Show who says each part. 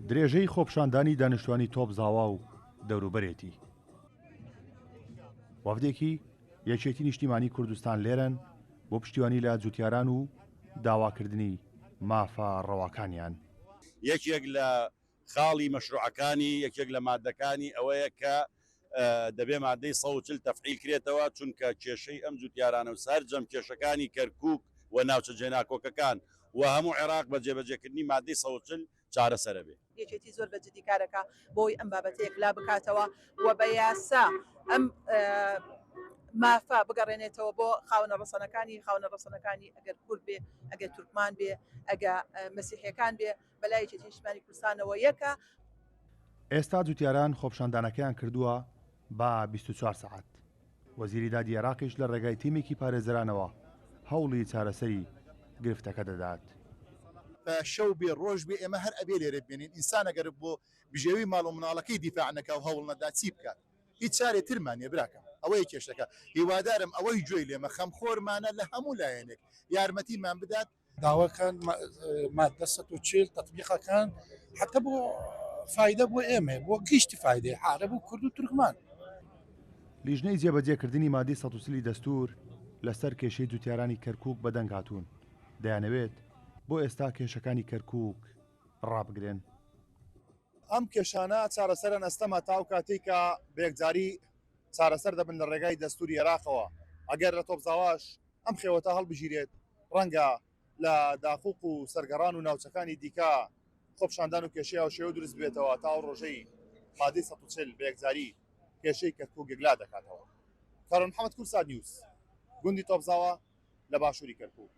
Speaker 1: درێژەی خۆپیشاندانی دانیشتوانی تۆپزاوا و دەوروبەرێتی. وەفدێکی یەکێتی نیشتیمانی کوردستان لێرەن بۆ پشتیوانی لە جوتیاران و داواکردنی مافە ڕەواکانیان.
Speaker 2: یەکێک لە خاڵی مەشروعەکانی یەکێک لە مادەکانی ئەوەیە کە دەبێ مادەی 140 تەفعیل کرێتەوە، چونکە کێشەی ئەم جوتیارانە و سەرجەم کێشەکانی کەرکوک و ناوچە جێناکۆکەکان و هەموو عێراق بە جێبەجێکردنی مادەی 140 چارەسەرە بێ.
Speaker 3: یەکێتی زۆر بە جدی کارەکا بۆی ئەم بابەتە یەکلا بکاتەوە و بە یاسا ئەم مافە بگەڕێنێتەوە بۆ خاوەنە ڕەسەنەکانی، خاوەنە ڕەسەنەکانی ئەگەر کورد بێ، ئەگەر تورکمان بێ، ئەگە مەسیحیەکان بێ، بەلای یەکێتی نیشتمانی کوردستانەوە یەکە.
Speaker 1: ئێستا جوتیاران خۆپیشاندانەکەیان کردووە بە 24 سەعات. وەزیری دادی عێراقیش لە ڕێگای تیمێکی پارێزەرانەوە هەوڵی چارەسەری گرفتەکە دەدات.
Speaker 4: شەو بێ ڕۆژ بێ ئێمە هەر ئەبێ لێرە بمێنین، ئینسان ئەگەر بۆ بژێوی ماڵ و مناڵەکەی دیفاع نەکا و هەوڵ نەدا چی بکات؟ هیچ چارێ ترمان نیە براکەم ئەوەیە کێشەکە، هیوادارم ئەوەی گوێی لێمە خەمخۆرمانە لە هەموو لایەنێک یارمەتیمان بدات.
Speaker 5: داواکان مادە 140 تطبیقەکان حتا بۆ فایدە بۆ ئێمە بۆ گشتی فایدەی عرب و کورد و تورکمان.
Speaker 1: لیژنەی جێبەجێکردنی مادەی 140 ی دەستوور لەسەر کێشەی جوتیارانی کەرکووک بەدەنگ هاتوون، دەیانەوێت بۆ ئێستا کێشەکانی کەرکووک ڕابگرن.
Speaker 4: ئەم کێشانە چارەسەرن ئەستەمە تا ئەو کاتەی کە بە یەکجاری چارەسەر دەبن لە ڕێگای دەستووری عێراقەوە، ئەگەر لە تۆپزاواش ئەم خێوەتە هەڵبگیرێت ڕەنگە لە داقوق و سەرگەڕان و ناوچەکانی دیکە خۆپیشاندان و کێشەی هاوشێوە دروست ببێتەوە تا ئەو ڕۆژەی مادەی 140 بە یەکجاری کێشەی کەرکوک یەکلا دەکاتەوە. کارۆن محەمەد کوردسات نیوز، گوندی تۆپزاوا لە باشووری کەرکوک.